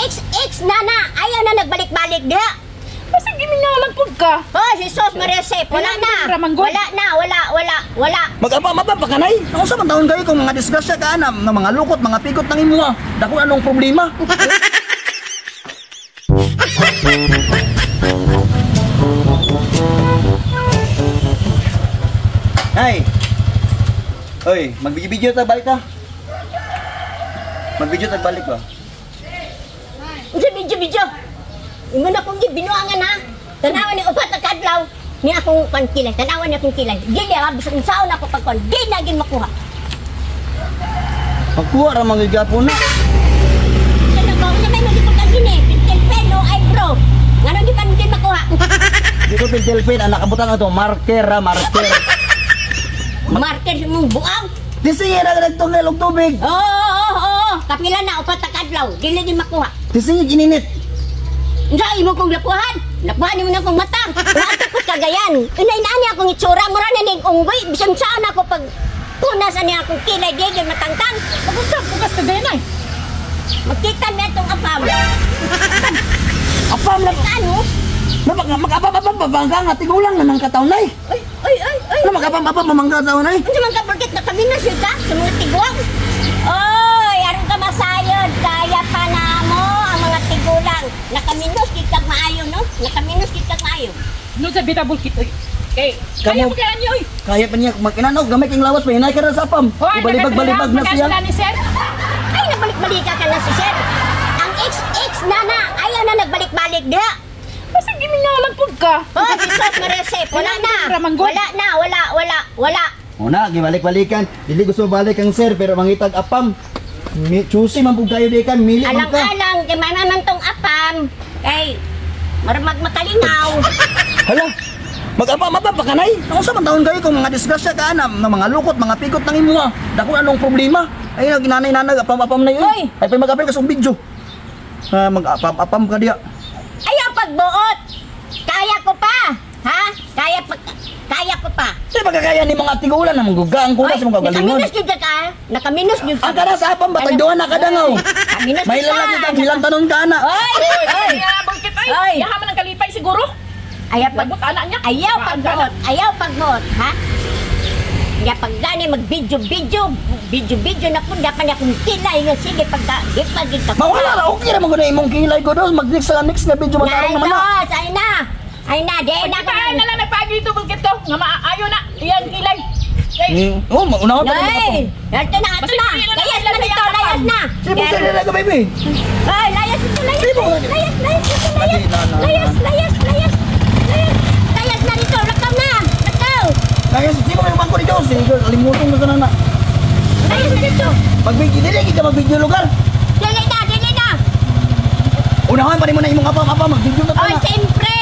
ex-ex na na, ayaw na nagbalik-balik diha. Basta gimingaw lang pud ka. Oh, Jesus Maria Josep, wala na. Ramanggod. Wala na, wala, wala, wala. Mag-apa-apa pa kanay. Ang usa man taon kayo kung mga disgrasya ka na, nga mga lukot, mga pikot ng imuha. Dako anong problema? Ay. Oy, magbidyo ta balik ka. Magbidyo ta balik ba? Unsa video-video? Imo na kong gibinuangan ha. Tanawan ni upat ka kadlaw ni akong pankilay. Tanawan ni akong kilay. Dili ha, bisan unsaon ako pagkon. Di na gid makuha. Pagkuha ra manggigapon na. Sa nako, sa may magipag gini, pintil pen no eyebrow. Ngano di pa din makuha? Di ko pentel pen, ang nakabutan ato marker ra, marker. Marker sa mong buang. Di sige ra nagtungel og tubig. Oo, oo, oo, oo. Kapila na upat ka kadlaw. Dili din makuha. Di sige gininit. Unsa imo kong lapuhan? Lapuhan nimo na akong mata. Wala ko kagayan. Inay-inani akong itsura, mura na ning unggoy. Bisan saan ako pag punas ani akong kilay di gyud matangtang. Pag-usap bukas ka gayon ay. Magkita mi atong apam. Apam na Ano? Mag-apam-apam pa bangka nga tigulang na mang kataon nay. Ay, ay, ay, ay. Ano mag-apam-apam pa mangka taon nay? Unsa man ka porket nakami na siya ka sa mga tiguang? Oy, aron ka masayod, kaya pa na mo ang mga tigulang. Nakaminos gid kag maayo, no? Nakaminos gid kag maayo. No sa bita bulkit oy. Kay kaya Kamu- mo kaya niyo oy. Kaya pa niya makinanaw gamay king lawas pa hinay ka ra sa apam. Hoy, Ibalibag-balibag na siya. ni sir. Ay, nabalik-balika ka na si sir. Ang ex-ex na na, ayaw na nagbalik-balik diha. Basta gimingaw lang pud ka. Oh, Jesus Maria Josep, wala na. Ramanggod. Wala na, wala, wala, wala. Una, gibalik-balikan. Dili gusto balik ang sir pero mangitag apam. Mi choosy man pud kayo di kan mili man ka. Alang-alang, kay mama man tong apam, kay maramag makalingaw. Hala. Mag-apam-apam pa kanay. Ang usa man taon kayo kung mga disgrasya ka na, nga mga lukot, mga pikot ng imuha. Dako anong problema? Ay ginanay-nanag apam-apam na yun. Hoy! Ay pa mag-apil ka sa video. Ah, mag-apam-apam ka diya. Ayaw pagbuot. Kaya ko pa. Ha? Kaya pa, kaya ko pa. Di pagkakaya ni mga tigulan na mangguga ang kulas mga galingon. Nakaminos gyud ka. Nakaminos gyud ka. Ang kada sa apam batag duha na kadangaw. Nakaminos May gyud ka. lalaki kang hilang tanon ka na. Oy! Oy, Oy! kaya bulkit oy. Oy. Yaha man ang kalipay siguro. Ayaw pag Lagot ana niya. ayaw Paan pagbuot. Ayaw pagbuot, ha? Ya pag gani mag-video video, video video na pud dapat akong kilay nga sige pagka di pa gid ka. Mawala ra okay ra man gud imong kilay ko dos mag next sa next nga video matarong naman na. Ay, ay na. Ay na, di na ko. Pagkitaan na lang nagpaagi dito bulkit ko. Nga maayo na iyang kilay. Kay Oh, maunahon pa naman Ay, ito na, ito Basta na. hindi na Layas lang na dito, sila layas na. Sige, sige na ka baby. Ay, layas ito, layas. Sige, Layas, layas, ito, layas. Dali, na, na, Layas, layas, layas. Layas, layas na dito. Lakaw na. Lakaw. Kaya si mo may bangko dito, sige kalimutong na sana na. Layas na dito. Mag-video dili gid ka mag-video lugar. Dili na, dili na. Unahon pa nimo na imong apam-apam mag-video ka Oy, na. siyempre,